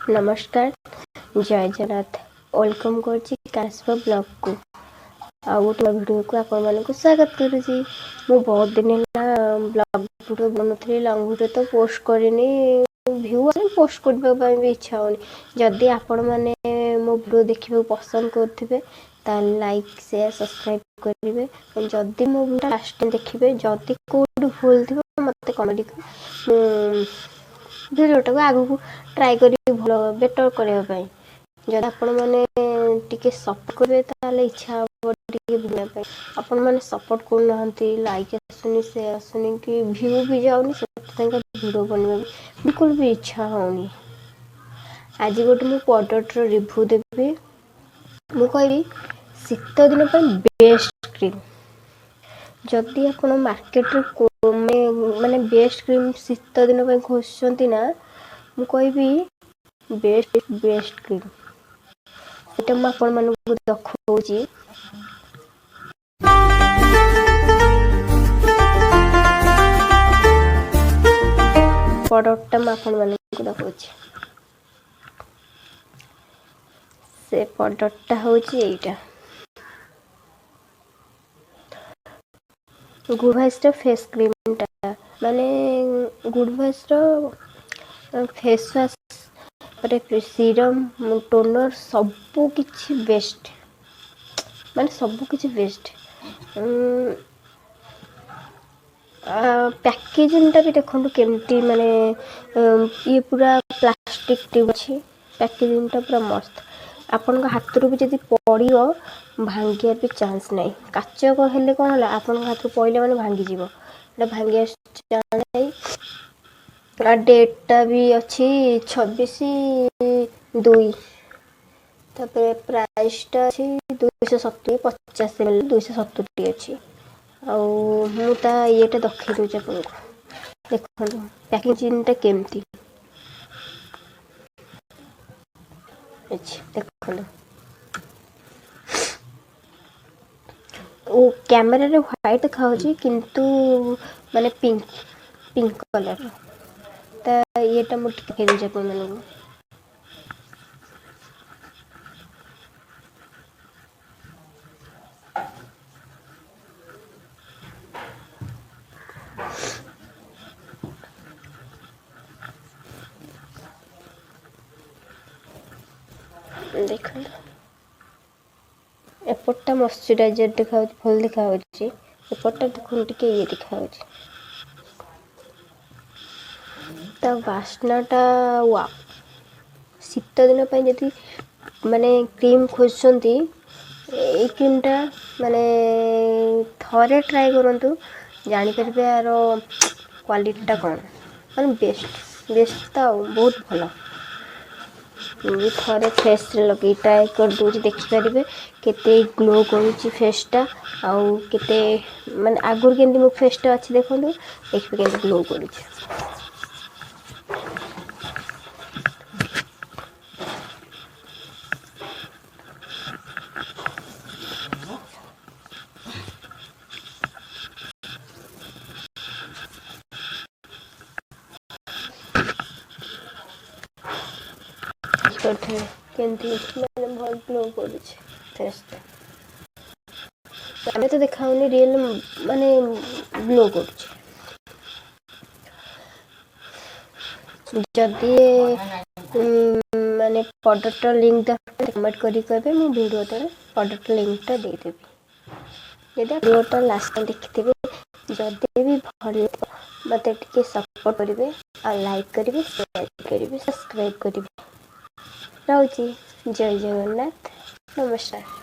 ନମସ୍କାର, ଜୟ ଜଗନ୍ନାଥ। Welcome କରୁଛି କାଶବ ବ୍ଲଗ୍କୁ, ଆଉ ଗୋଟେ ଭିଡ଼ିଓକୁ ଆପଣମାନଙ୍କୁ ସ୍ୱାଗତ କରୁଛି। ମୁଁ ବହୁତ ଦିନ ହେଲା ବ୍ଲଗ୍ ଭିଡ଼ିଓ ବନଉଥିଲି, ଲଙ୍ଗ୍ ଭିଡ଼ିଓ ତ ପୋଷ୍ଟ କରିନି, ଭ୍ୟୁ ପୋଷ୍ଟ କରିବା ପାଇଁ ବି ଇଚ୍ଛା ହେଉନି। ଯଦି ଆପଣମାନେ ମୋ ଭିଡ଼ିଓ ଦେଖିବାକୁ ପସନ୍ଦ କରୁଥିବେ, ତାହେଲେ ଲାଇକ୍, ସେୟାର, ସବସ୍କ୍ରାଇବ୍ କରିବେ। ଯଦି ମୋ ଭିଡ଼ିଓ ଲାଷ୍ଟ ଦେଖିବେ, ଯଦି କେଉଁଠି ଭୁଲ ଥିବ ମୋତେ କମେଣ୍ଟ, ମୁଁ ଭିଡ଼ିଓଟାକୁ ଆଗକୁ ଟ୍ରାଏ କରିବି ଭଲ ବେଟର୍ କରିବା ପାଇଁ। ଯଦି ଆପଣମାନେ ଟିକେ ସପୋର୍ଟ କରିବେ, ତାହେଲେ ଇଚ୍ଛା ହେବ ଟିକେ ଭିଡ଼ିଓ ପାଇଁ। ଆପଣମାନେ ସପୋର୍ଟ କରୁନାହାନ୍ତି, ଲାଇକ୍ ଆସୁନି, ସେୟାର ଆସୁନି କି ଭ୍ୟୁ ବି ଯାଉନି, ସେଥିପାଇଁକା ଭିଡ଼ିଓ ବନେଇବା ବିଲକୁଲ ବି ଇଚ୍ଛା ହେଉନି। ଆଜି ଗୋଟେ ମୁଁ ପ୍ରଡ଼କ୍ଟର ରିଭ୍ୟୁ ଦେବି। ମୁଁ କହିବି ଶୀତ ଦିନ ପାଇଁ ବେଷ୍ଟ କ୍ରିମ୍। ଯଦି ଆପଣ ମାର୍କେଟରେ ମାନେ ବେଷ୍ଟ କ୍ରିମ୍ ଶୀତ ଦିନ ପାଇଁ ଖୋଜୁଛନ୍ତି ନା, ମୁଁ କହିବି ବେଷ୍ଟ ବେଷ୍ଟ କ୍ରିମ୍ ସେଇଟା ମୁଁ ଆପଣମାନଙ୍କୁ ଦେଖାଉଛି। ପ୍ରଡ଼କ୍ଟଟା ମୁଁ ଆପଣମାନଙ୍କୁ ଦେଖାଉଛି। ସେ ପ୍ରଡ଼କ୍ଟଟା ହେଉଛି ଏଇଟା, ଗୁଡ୍ ଭାଇବ୍ସର ଫେସ୍ କ୍ରିମ୍ଟା। ମାନେ ଗୁଡ୍ ଭାଇବ୍ସର ଫେସ୍ ୱାଶ୍, ତାପରେ ସିରମ୍, ଟୋନର୍, ସବୁ କିଛି ବେଷ୍ଟ, ମାନେ ସବୁ କିଛି ବେଷ୍ଟ। ପ୍ୟାକେଜିଂଟା ବି ଦେଖନ୍ତୁ କେମିତି, ମାନେ ଇଏ ପୁରା ପ୍ଲାଷ୍ଟିକ୍ ଟ୍ୟୁବ୍ ଅଛି। ପ୍ୟାକେଜିଂଟା ପୁରା ମସ୍ତ। ଆପଣଙ୍କ ହାତରୁ ବି ଯଦି ପଡ଼ିବ, ଭାଙ୍ଗିବାର ବି ଚାନ୍ସ ନାହିଁ। କାଚ ହେଲେ କ'ଣ ହେଲା, ଆପଣଙ୍କ ହାତରୁ ପଡ଼ିଲେ ମାନେ ଭାଙ୍ଗିଯିବ। ଏଇଟା ଭାଙ୍ଗିବା ଚାନ୍ସ ନାହିଁ। ଆଉ ଡେଟ୍ଟା ବି ଅଛି 26/2। ତାପରେ ପ୍ରାଇସ୍ଟା ଅଛି 270, 50 ଏମ୍ ଏଲ୍ 270 ଅଛି। ଆଉ ମୁଁ ତା ଇଏଟା ଦେଖେଇ ଦେଉଛି ଆପଣଙ୍କୁ। ଦେଖନ୍ତୁ ପ୍ୟାକେଜିଂଟା କେମିତି ଅଛି, ଦେଖନ୍ତୁ। ଓ କ୍ୟାମେରାରେ ହ୍ୱାଇଟ୍ ଦେଖାହେଉଛି, କିନ୍ତୁ ମାନେ ପିଙ୍କ ପିଙ୍କ କଲର୍। ତା ଇଏଟା ମୁଁ ଟିକେ ଦେଖେଇ ଦେଉଛି ଆପଣମାନଙ୍କୁ। ଦେଖନ୍ତୁ, ଏପଟଟା ମଶ୍ଚରାଇଜର୍ ଦେଖାହେଉଛି, ଭଲ ଦେଖାହେଉଛି। ଏପଟଟା ଦେଖନ୍ତୁ, ଟିକେ ଇଏ ଦେଖାହେଉଛି। ତା ବାସ୍ନାଟା ୱାଓ। ଶୀତ ଦିନ ପାଇଁ ଯଦି ମାନେ କ୍ରିମ୍ ଖୋଜୁଛନ୍ତି, ଏଇ କ୍ରିମ୍ଟା ମାନେ ଥରେ ଟ୍ରାଏ କରନ୍ତୁ, ଜାଣିପାରିବେ ୟାର କ୍ୱାଲିଟିଟା କ'ଣ। ମାନେ ବେଷ୍ଟ ବେଷ୍ଟ ତ ଆଉ ବହୁତ ଭଲ। ମୁଁ ବି ଥରେ ଫେସ୍ରେ ଲଗେଇ ଟ୍ରାଏ କରିଦେଉଛି, ଦେଖିପାରିବେ କେତେ ଗ୍ଲୋ କରୁଛି ଫେସ୍ଟା, ଆଉ କେତେ ମାନେ ଆଗରୁ କେମିତି ମୋ ଫେସ୍ଟା ଅଛି ଦେଖନ୍ତୁ, ଦେଖିବେ କେମିତି ଗ୍ଲୋ କରୁଛି। ଦେଖିପାରୁଥିବେ କେମିତି ମାନେ ଭଲ ଗ୍ଲୋ କରୁଛି ଫେସ୍ଟା। ଆମେ ତ ଦେଖାହେଉନି, ରିଏଲ୍ ମାନେ ଗ୍ଲୋ କରୁଛି। ଯଦି ମାନେ ପ୍ରଡ଼କ୍ଟର ଲିଙ୍କ୍ ଦରକାର, କମେଣ୍ଟ କରିକି କହିବେ, ମୁଁ ଭିଡ଼ିଓ ତଳେ ପ୍ରଡ଼କ୍ଟ ଲିଙ୍କ୍ଟା ଦେଇଦେବି। ଯଦି ଭିଡ଼ିଓଟା ଲାଷ୍ଟ ଦେଖିଥିବେ, ଯଦି ବି ଭଲ, ମୋତେ ଟିକେ ସପୋର୍ଟ କରିବେ ଆଉ ଲାଇକ୍ କରିବେ, ସେୟାର କରିବେ, ସବସ୍କ୍ରାଇବ୍ କରିବେ। ରହୁଛି, ଜୟ ଜଗନ୍ନାଥ, ନମସ୍କାର।